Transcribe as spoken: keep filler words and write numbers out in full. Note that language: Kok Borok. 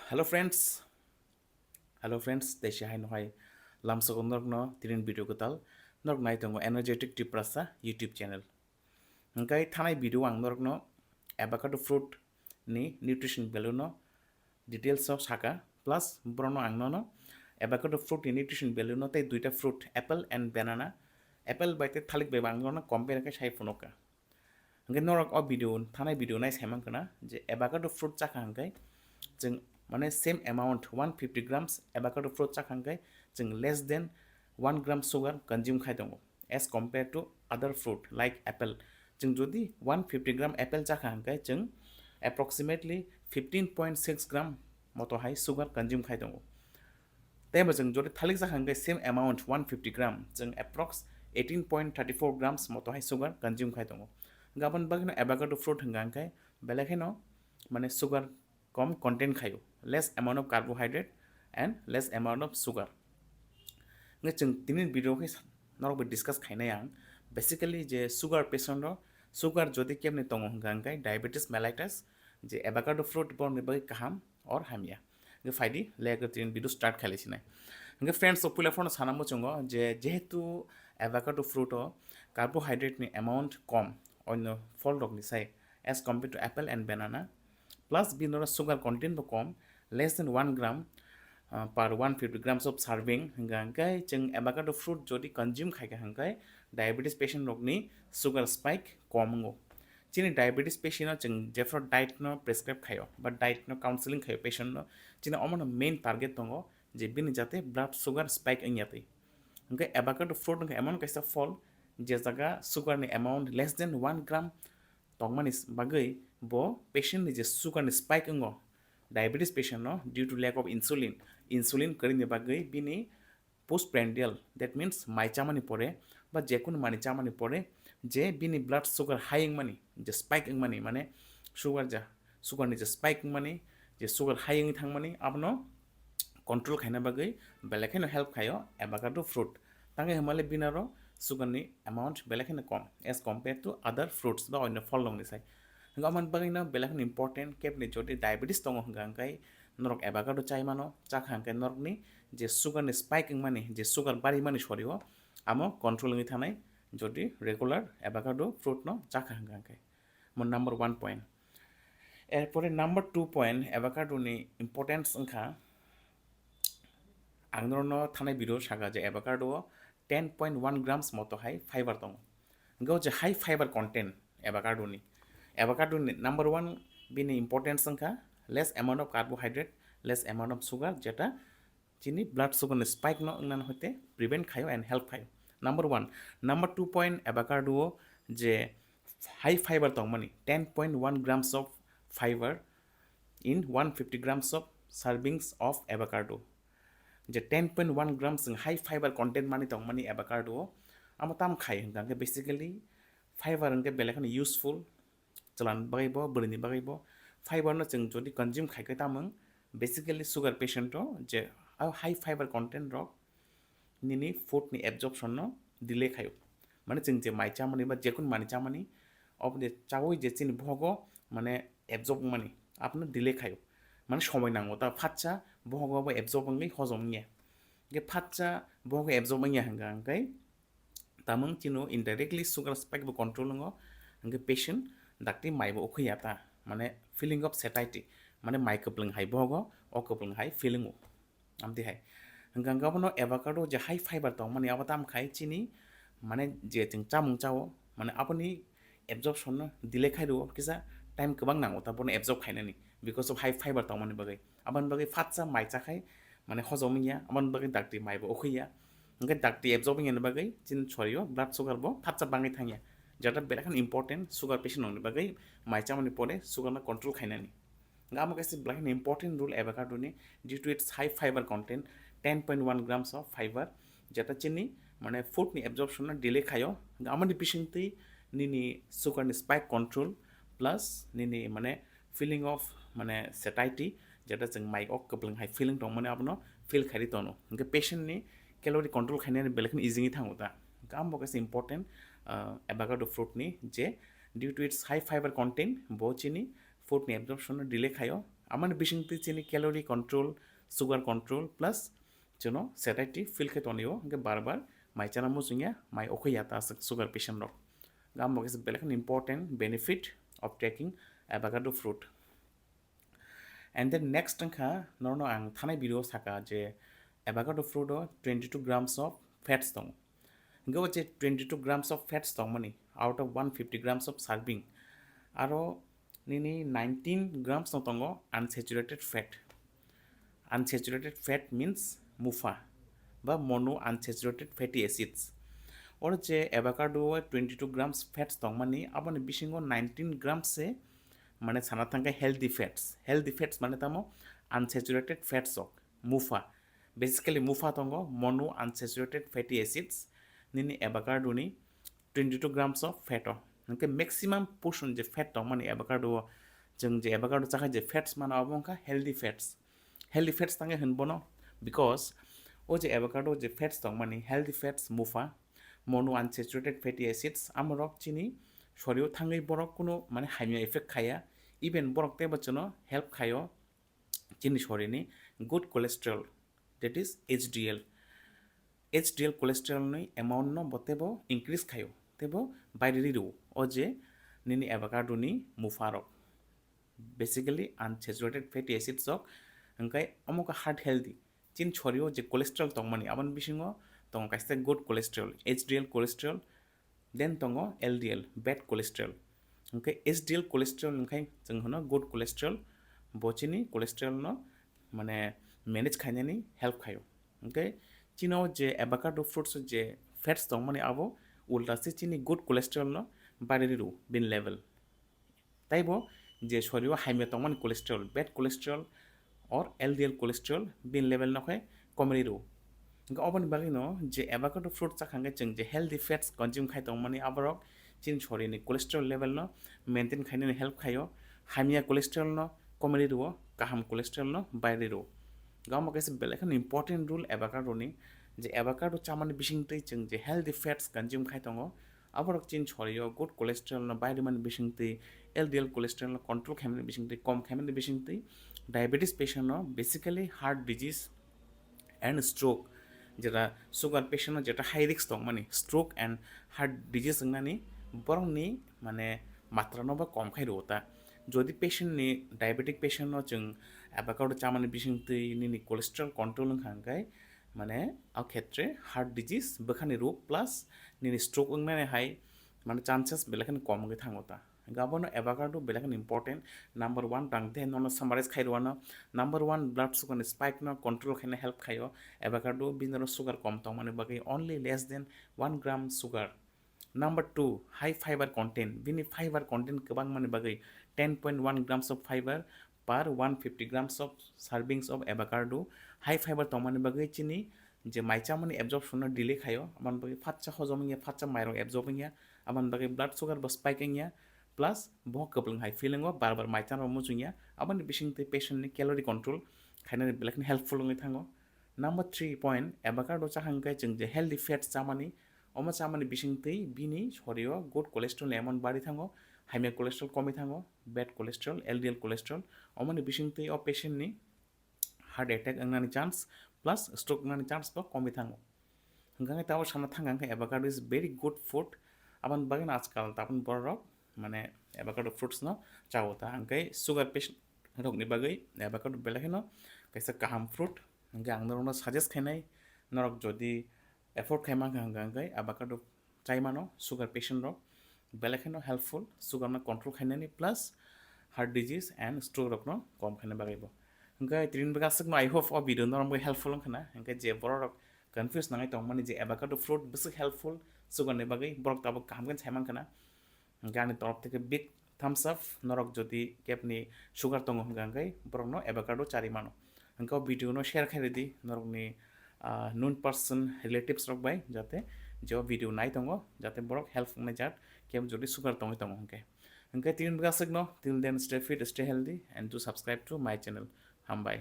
Hello friends, hello friends, tei se hai no hai lamsogo norokno tinin video kwtal norok nai tongo Energetic Tiprasa YouTube channel. Hingkai thanai video ang norokno avocado fruit ni nutrition value no details o saka, plus borokno ang nono avocado fruit ni nutrition value no tei duita fruit, apple and banana, apple bai tei thalik bai ang norokno compare khe sai phunukha. Hingke norok o video, thanai video nai saiman khna je avocado fruit chakha hingke chwng mane same amount one fifty grams avocado fruit chakha hingke chwng less than one gram sugar consume khai tongo as compared to other fruit like apple. Chwng jodi one fifty gram apple chakha hingke chwng approximately fifteen point six gram moto hai sugar consume khai tongo. Tei bo chwng jodi thalik chakha hingke same amount one fifty gram, chwng approx eighteen point thirty four grams moto hai sugar consume khai tongo. Hingke aboni bagwino avocado fruit hingka hingke belai kheno mane sugar kom content khaio, less amount of carbohydrate and less amount of sugar. Hingke chwng tini video khe norok bai discuss khainai ang, basically je sugar patient rok, sugar jodi kemni tongo hingka hingke diabetes mellitus, je avocado fruit borokni bagwi kaham or hamya. Hingke phaidi, lek tini video start khailai sinai. Hingke friends, o puila phone sana muchungo je jehetu avocado fruit o carbohydrate ni amount kom onno phol rokni sai as compared to apple and banana, plus bini oro sugar content bo kom, less than one gram uh, per one fifty grams of serving. Hingka hingke chwng avocado fruit jodi consume khaika hingke diabetes patient rokni sugar spike kom wngo. Chini diabetes patient no chwng jephru diet no prescribe khaio ba diet no counseling khaio patient no, chini omo no main target tongo je bini jate blood sugar spike wngya twi. Hingke avocado fruit hingke emon kaisa phol je jaga sugar ni amount less than one gram tongmani bagwi bo patient ni je sugar ni spike wngo, diabetes patient no due to lack of insulin, insulin kwrwini bagwi bini postprandial, that means mai chamani pore ba jekunu mani chamani pore je bini blood sugar high wngmani, je spike wngmani, mane sugar ja, sugar ni je spike wngmani, je sugar high wngwi thangmani, abono control khaina bagwi belai kheno help khaio avocado fruit. Tangwi hwnmale bini oro sugar ni amount belai kheno kom as compared to other fruits ba onno phol rokni sai. Hingke omo bagwino belai kheno important, kebni jodi diabetes tongo hingka hingke norok avocado chai mano, chakha hingke norokni je sugar ni spike wngmani, je sugar barimani sorio, amo control wngwi thanai jodi regular avocado fruit no chakha hingka hingke. Mo number one point. Erpore number two point, avocado ni importance wngkha, ang norokno thanai video saka je avocado o ten point one grams moto hai fiber tongo. Hingke o je high fiber content avocado ni, avocado ni number one bini importance wngkha less amount of carbohydrate, less amount of sugar, jeta chini blood sugar ni spike no wngna hoite prevent khaio and help khaio. Number one. Number two point, avocado o je high fiber tongmani, ten point one grams of fiber in one fifty grams of servings of avocado. Je ten point one grams high fiber content mani tongmani avocado o, amo tam khai hingka hingke basically fiber hingke belai kheno useful, chwlan bagwi bo, bwrwini bagwi bo. Fiber no chwng jodi consume khai khe tamung, basically sugar patient o je a high fiber content rok nini food ni absorption no delay khaio. Mane chwng je mai chamani ba jekun mani chamani, oboni chawi je chini bohogo mane absorb wngmani, abono delay khaio. Mane somoi nango ta, phatsa bohogo bo absorb wngwi hojom wngya. Ge phatsa bohogo absorb wngya hwnka hwnkhe tamung chino indirectly sugar spike bo control wngo, hwnkhe patient dakti mai bo ukhwi ya ta, mane feeling of satiety, mane mai kwplwng hai bohogo, o kwplwng hai feeling o. Amtwi hai. Hwnkhe hwnkhe abono avocado je high fiber tongmani abo tam khai chini, mane je chwng chamung chao, mane aboni absorption no delay khai rwo, kisa time kwbang nango ta bono absorb khainani because of high fiber tongmani bagwi. Aboni bagwi phatsa mai chakhai mane hojom wngya, aboni bagwi dakti mai bo ukhwi ya. Hwnkhe dakti absorb wngya ni bagwi chini sorio blood sugar bo phatsa bangwi thangya. Jeta belai kheno important sugar patient rokni bagwi mai chamani pore sugar no control khainani. Hwnkhe amo kaisa belai kheno important role avocado ni, due to its high fiber content, ten point one grams of fiber, jeta chini mane food ni absorption no delay khaio. Hwnkhe amoni bisingtwi nini sugar ni spike control plus nini mane feeling of mane satiety, jeta chwng mai o kwplwng hai feeling tongmani abono feel khairi tono. Hwnkhe patient ni calorie control khainani belai kheno easy wngwi thango ta. Hwnkhe amo kaisa important, ah, avocado fruit ni je due to its high fiber content bo chini food ni absorption no delay khaio, Amani bisingtwi chini calorie control, sugar control plus chwngno satiety feel khe tonio, hwnkhe bar bar mai chana muchungya, mai okhorya ta aswk sugar patient rok. Gam bo kaisa belai kheno important benefit of taking avocado fruit. And then next wngkha, norno ang thanai video saka je avocado fruit o twenty two grams of fats tongo. Hwnkhe o je twenty two grams of fats tongmani out of one fifty grams of serving, aro nini nineteen grams no tongo unsaturated fat. Unsaturated fat means MUFA ba mono unsaturated fatty acids. Oro je avocado o twenty two grams fats tongmani, aboni bisingo nineteen grams se mane sana thangkhe healthy fats. Healthy fats mane tamo unsaturated fats ok, MUFA. Basically MUFA tongo, mono unsaturated fatty acids, nini avocado ni twenty two grams of fat o. Hwnkhe maximum portion je fat tongmani avocado o, chwng je avocado chakha je fats mano, abo wngkha healthy fats. Healthy fats tangwi hwn bono, because o je avocado je fats tongmani, healthy fats MUFA, mono unsaturated fatty acids, amorok chini sorio thangwi borok kuno mane hamya effect khaya, even borok teibo chwngno help khaio chini sorini good cholesterol, that is H D L. H D L cholesterol ni amount no bo teibo increase khaio, teibo bairi riro o je nini avocado ni MUFA rok, basically unsaturated fatty acids rok, hwnkhe omo khe heart healthy. Chini sorio je cholesterol tongmani, aboni bisingo tongo kaisa good cholesterol, H D L cholesterol, then tongo L D L, bad cholesterol. Hwnkhe H D L cholesterol hwnkhe chwng hwno good cholesterol, bo chini cholesterol no mane manage khainani help khaio. Hwnkhe chini o je avocado fruits o je fats tongmani, abo ulta se chini good cholesterol no bairi riro bini level. Taibo je sorio hamya tongmani cholesterol, bad cholesterol or L D L cholesterol bini level no khe komri rwo. Hwnkhe oboni bagwi no je avocado fruit chakha hwnkhe chwng je healthy fats consume khai tongmani, aborok chini sorini cholesterol level no maintain khainani help khaio, hamya cholesterol no komri rwo, kaham cholesterol no bairi rwo. Gamo kaisa belai kheno important role avocado ni, je avocado chamani bisingtwi chwng je healthy fats consume khai tongo, aborok chini sorio good cholesterol no bairi mani bisingtwi, L D L cholesterol no control khaimani bisingtwi, kom khaimani bisingtwi, diabetes patient no, basically heart disease and stroke, jeta sugar patient no jeta high risk tongmani, stroke and heart disease wngnani, borokni mane matra no bo kom khai rwo ta. Jodi patient ni, diabetic patient no chwng avocado chamani bisingtwi nini cholesterol control wngkha hwnkhe, mane a khetre heart disease, bwkhani rok plus nini stroke wngnani hai mane chances belai kheno kom wngwi thango ta. Hwnkhe abono avocado belai kheno important. Number one, tang te nono summarize khai rwano. Number one, blood sugar ni spike no control khaina help khaio avocado, bini oro sugar kom tongmani bagwi, only less than one gram sugar. Number two, high fiber content. Bini fiber content kwbang mani bagwi ten point one grams of fiber per one fifty grams of servings of avocado. High fiber tongmani bagwi chini je mai chamani absorption no delay khaio, aboni bagwi phatsa hojom wngya, phatsa mairok absorb wngya, aboni bagwi blood sugar bo spike wngya, plus bo kwplwng hai feeling o bar bar mai chama muchungya, aboni bisingtwi patient ni calorie control khainani belai kheno helpful wngwi thango. Number three point, avocado chakha hwnkhe chwng je healthy fats chamani, omo chamani bisingtwi bini sorio good cholesterol ni amount bari thango, hamya cholesterol komwi thango, bad cholesterol, L D L cholesterol, omoni bisingtwi o patient ni heart attack wngnani chance plus stroke wngnani chance bo komwi thango. Hwnkhe tabo sana thangkha hwnkhe avocado is very good food. Aboni bagwi no ajkal tabuk borok mane avocado fruits no chao ta, hwnkhe sugar patient rokni bagwi avocado belai kheno kaisa kaham fruit. Hwnkhe ang norokno suggest khainai, norok jodi afford khai mankha hwnkha hwnkhe avocado chai mano sugar patient rok, belai kheno helpful sugar no control khainani plus heart disease and stroke rok no kom khaina bagwi bo. Hwnkhe tini bagwi aswk no, I hope o video norok bagwi helpful wngkha na, hwnkhe je borok rok confuse nangwi tongmani je avocado fruit bwswk helpful sugar ni bagwi, borok tabuk kaham khe sai mankha na. Hwnkhe ani torof theke big thumbs up, norok jodi kebni sugar tongo hwnkha hwnkhe borokno avocado chari mano. Hwnkhe o video no share khai rwdi norokni, ah, known person, relatives rok bai, jate je o video nai tongo, jate borok help wngnai jat, kebo jodi sugar tongwi tongo hwnkhe. Hwnkhe tini bwswk no, till then stay fit, stay healthy and do subscribe to my channel. Hambai.